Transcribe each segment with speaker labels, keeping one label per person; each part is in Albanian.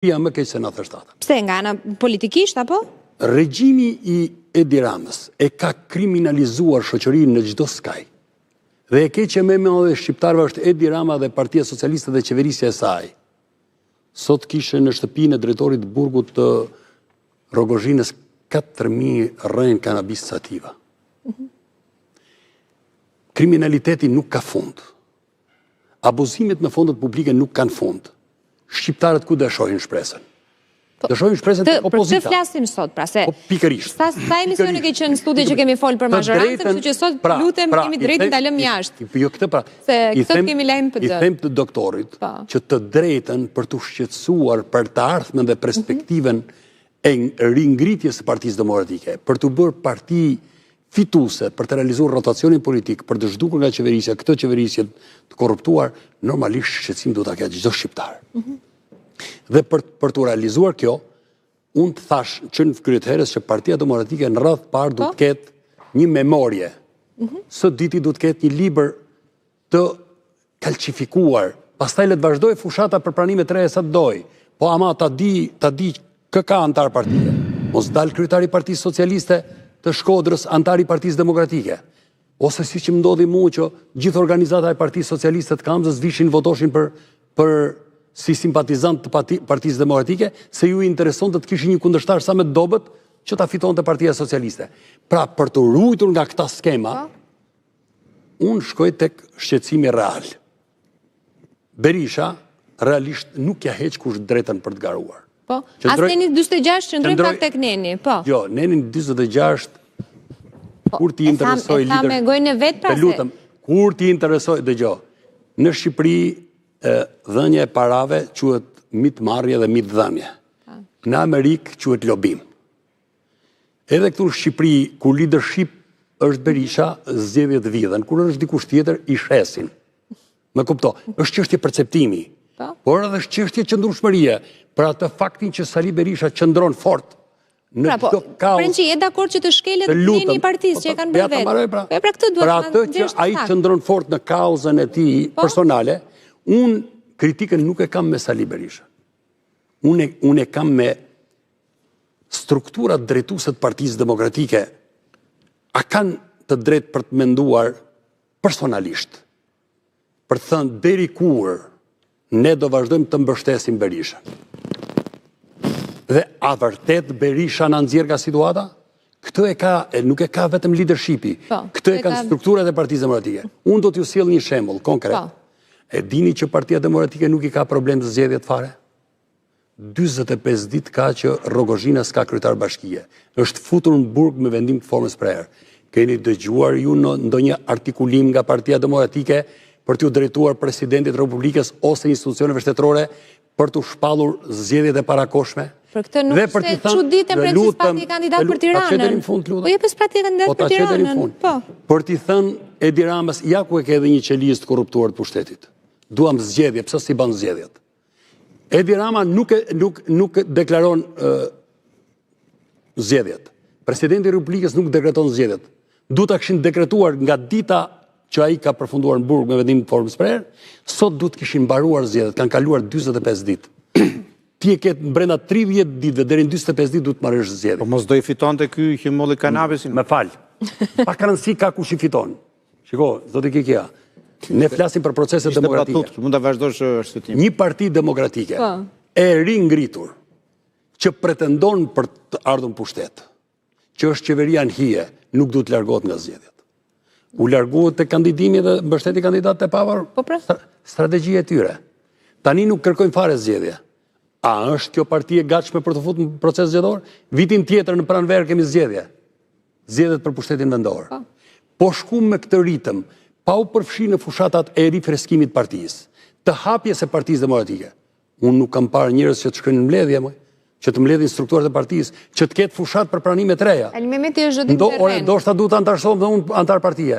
Speaker 1: Shqipëria më keq se 97.
Speaker 2: Pse, nga ana politikisht, apo?
Speaker 1: Regjimi i Edi Ramës e ka kriminalizuar shoqërinë në çdo skaj. Dhe e keqja më e madhe e shqiptarëve është Edi Rama dhe Partia Socialiste dhe qeverisja e saj. Sot kishe në shtëpinë e drejtorit të burgut të Rrogozhinës 4000 rrënjë kanabis sativa. Mhm. Kriminaliteti nuk ka fund. Abuzimet me fondet publike nuk kanë fund. Shqiptarët ku do e shohin shpresën?
Speaker 2: Po,
Speaker 1: do shohin shpresën tek opozita.
Speaker 2: Për këtë flasim sot, pra se
Speaker 1: po, pikërisht.
Speaker 2: Sa sa emisione ke qenë në studio që kemi fol për mazhorancën, kështu që sot pra, lutem pra, kemi drejtën ta lëmë jashtë.
Speaker 1: Jo këtë pra.
Speaker 2: Se këtë kemi lajm
Speaker 1: PD. I them të doktorit po. që të drejtën për t'u shqetësuar për të ardhmen dhe perspektivën mhm. e ringritjes së Partisë Demokratike, për t'u bërë parti fituese, për të realizuar rotacionin politik, për të zhdukur nga qeverisja këtë qeverisje të korruptuar, normalisht shqetësim duhet ta ketë çdo shqiptar. Mm -hmm. Dhe për për t'u realizuar kjo, unë të thashë që në krye të herës që Partia Demokratike në radhë të parë duhet po. të ketë një memorie. Mm -hmm. Së dyti duhet të ketë një libër të kalçifikuar. Pastaj le të vazhdojë fushata për pranime të reja sa të dojë. Po ama ta di, ta di kë ka anëtar partie. Mos dalë kryetari i Partisë Socialiste të Shkodrës anëtar i Partisë Demokratike. Ose siç më ndodhi mua që gjithë organizata e Partisë Socialiste të Kamzës vishin votoshin për për si simpatizantë të Partisë Demokratike, se ju interesonte të kishin një kundërshtar sa më të dobët që ta fitonte Partia Socialiste. Pra, për t'u ruajtur nga këta skema, po. Unë shkoj tek shqetësimi real. Berisha realisht nuk ja heq kush drejtën për të
Speaker 2: garuar. Po, as neni 46 qëndrojmë pak tek neni, po.
Speaker 1: Jo, nenin 46 po, kur t'i interesojë
Speaker 2: lider... E tha me gojën e vet pra
Speaker 1: se... Lutem, kur t'i interesojë, dëgjo, në Shqipëri dhënia e parave quhet mitmarrje dhe mitdhënie. Në Amerikë quhet lobim. Edhe këtu në Shqipëri, kur leadership është Berisha, zgjedhjet vidhen, kur është dikush tjetër, i shesin. Më kupto, është çështje perceptimi, po. por edhe është çështje qëndrueshmërie, për atë faktin që Sali Berisha qëndron fort në
Speaker 2: pra, po,
Speaker 1: çdo kaos.
Speaker 2: Prençi, je dakord që të shkelet neni i partisë që e kanë bërë
Speaker 1: vetë.
Speaker 2: Pra. Po, pra këtë duhet
Speaker 1: për atë që ai qëndron fort në kauzën e tij po. personale, unë kritikën nuk e kam me Sali Berishën. Unë unë e kam me strukturat drejtuese të Partisë Demokratike a kanë të drejtë për të menduar personalisht, për të thënë deri kur ne do vazhdojmë të mbështesim Berishën. Dhe a vërtet Berisha na nxjerr nga situata? Këtë e ka, e nuk e ka vetëm leadershipi. Po, këtë e kanë strukturat e Partisë Demokratike. Unë do t'ju sjell një shembull konkret. Po. E dini që Partia Demokratike nuk i ka problem zgjedhjet fare? 45 ditë ka që Rrogozhina s'ka kryetar bashkie. Është futur në burg me vendim të formës prerë. Keni dëgjuar ju në ndonjë artikulim nga Partia Demokratike për t'iu drejtuar presidentit të Republikës ose institucioneve shtetërore për t'u shpallur zgjedhjet e parakohshme?
Speaker 2: Për këtë nuk është e çuditshme Prençi s'pati kandidat për Tiranën.
Speaker 1: Po
Speaker 2: jo s'pati kandidat po për Tiranën.
Speaker 1: Po. Për t'i thënë Edi Ramës, ja ku e ke edhe një qelizë të korruptuar të pushtetit. Duam zgjedhje, pse s'i bën zgjedhjet? Edi Rama nuk e nuk nuk deklaron zgjedhjet. Presidenti i Republikës nuk dekreton zgjedhjet. Duhet ta kishin dekretuar nga dita që ai ka përfunduar në burg me vendim të formës prerë, sot duhet të kishin mbaruar zgjedhjet, kanë kaluar 45 ditë. Ti e ke brenda 30 ditëve deri në 45 ditë duhet të marrësh zgjedhjet.
Speaker 3: Po mos do i fitonte ky që molli kanabisin?
Speaker 1: Më fal. Pak rëndësi ka kush i fiton. Shiko, zoti Kikia, ne flasim për procese
Speaker 3: demokratike. Ishte batutë, mund ta vazhdosh arsyetimin.
Speaker 1: Një parti demokratike po. e ringritur që pretendon për të ardhur në pushtet, që është qeveria në hije, nuk duhet të largohet nga zgjedhjet. U larguat te kandidimi dhe mbështeti kandidatët e pavarur.
Speaker 2: Po pra.
Speaker 1: Strategjia e tyre. Tani nuk kërkojnë fare zgjedhje. A është kjo parti e gatshme për t'u futur në proces zgjedhor? Vitin tjetër në pranverë kemi zgjedhje. Zgjedhjet për pushtetin vendor. Po. Po shkum me këtë ritëm, pa u përfshi në fushatat e rifreskimit të partisë, të hapjes së Partisë Demokratike. Unë nuk kam parë njerëz që të shkojnë në mbledhje, moj, që të mbledhin strukturat e partisë, që të ketë fushatë për pranime të
Speaker 2: reja. Alimehmeti është zhdudim
Speaker 1: terren. Ore, ndoshta duhet të anëtarësohem dhe unë anëtar partie.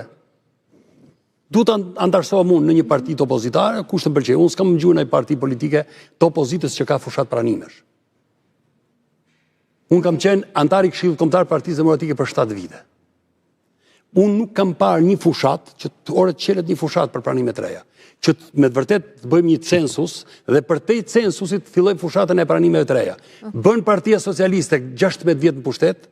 Speaker 1: Duhet të anëtarësohem unë në një parti të opozitare, kush të pëlqejë. Unë s'kam dëgjuar ndonjë parti politike të opozitës që ka fushatë pranimesh. Unë kam qenë anëtar i Këshillit Kombëtar të Partisë Demokratike për 7 vite. Unë nuk kam parë një fushatë që të ore të çelet një fushatë për pranime të reja, që me të vërtetë të bëjmë një census dhe përtej censusit të fillojmë fushatën e pranimeve të reja. Bën Partia Socialiste 16 vjet në pushtet,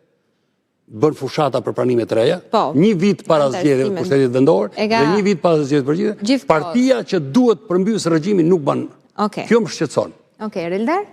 Speaker 1: bën fushata për pranime të reja, po, një vit para zgjedhjeve të pushtetit vendor dhe një vit para zgjedhjeve të përgjithshme, partia që duhet përmbysë regjimin nuk bën. Kjo më shqetëson.
Speaker 2: Okej, Rildar?